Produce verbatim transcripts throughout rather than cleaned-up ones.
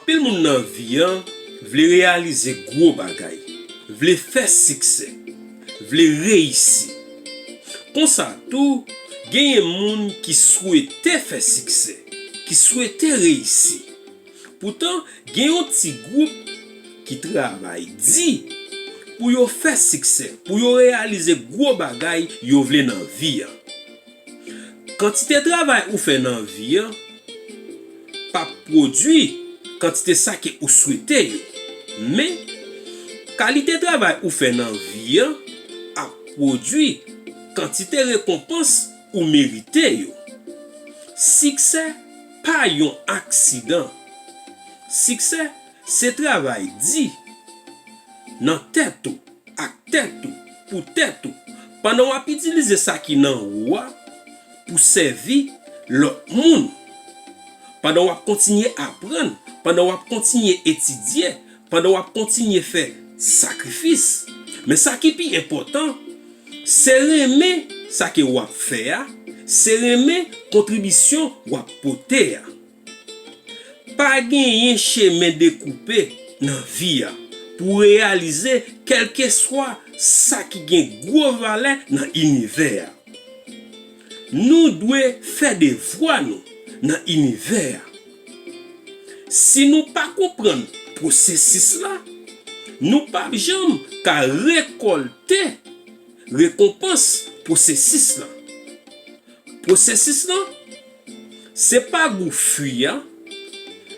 Anpil moun nan vi a vle reyalize gwo bagay, vle fè siksè, vle reyisi. Konsa tou, genyen moun ki swete fè siksè, ki swete reyisi. Poutan, gen yon ti gwoup ki travay di pou yo fè siksè, pou yo reyalize gwo bagay yo vle nan vi a. Kantite travay ou fè nan vi a p ap pwodui kantite sa ke ou swete yo. Men, kalite travay ou fè nan vi a ap pwodui kantite rekonpans ou merite yo. Siksè pa yon aksidan. Siksè se travay di nan tèt ou, ak tèt ou, pou tèt ou, pandan w ap itilize sa ki nan ou a pou sèvi lòt moun, pandan w ap kontinye aprann, pandan w ap kontinye etidye, pandan w ap kontinye fè sakrifis. Men sa ki pi enpòtan, se renmen sa ke w ap fè a, se renmen kontribisyon w ap pote a. Pa genyen chemen dekoupe nan vi a pou reyalize kèlkeswa sa ki gen gwo valè nan inivè a. Nou dwe fè devwa nou nan inivè a. Si nou pa konprann pwosesis la, nou p ap janm ka rekòlte rekonpans pwosesis la. Pwosesis la, se pa gou fwi a,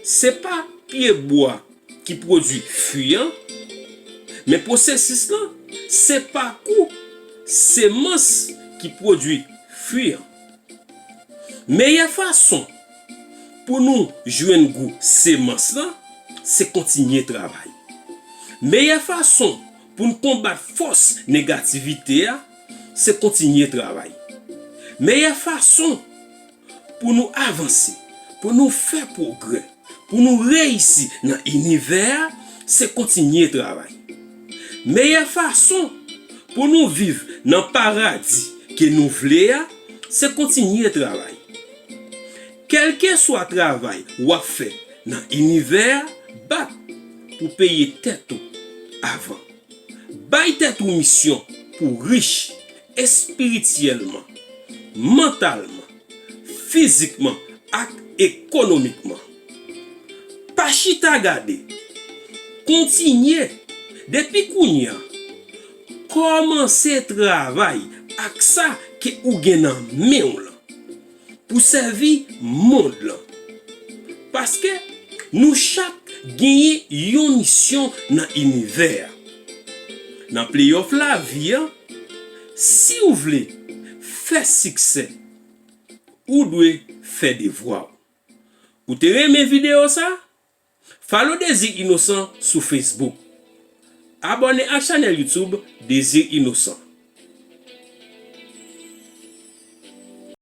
se pa pyebwa ki pwodui fwi an, men pwosesis la, se pakou semans ki pwodui fwi an. Meyè fason pou nou jwenn gou semans lan, se kontinye travay. Meyè fason pou n konbat fòs negativite a, se kontinye travay. Meyè fason pou nou avanse, pou nou fè pwogrè, pou nou reyisi nan inivè a, se kontinye travay. Meyè fason pou nou viv nan paradi ke nou vle a, se kontinye travay. Kèlkeswa travay w ap fè nan inivè a, bat pou peye tèt ou avan. Bay tèt ou misyon pou w rich espirityèlman, mantalman, fizikman ak ekonomikman. Pa chita gade. Kontinye depi kounye a. Kòmanse travay ak sa ke ou gen nan men w lan pou sèvi mond lan. Paske nou chak genyen yon misyon nan inivè a. Nan playoff lavi a, si w vle fè siksè, ou dwe fè devwa w. Ou te renmen videyo sa? Follow Désir Innocent sou Facebook. Abòne ak chanèl YouTube Désir Innocent.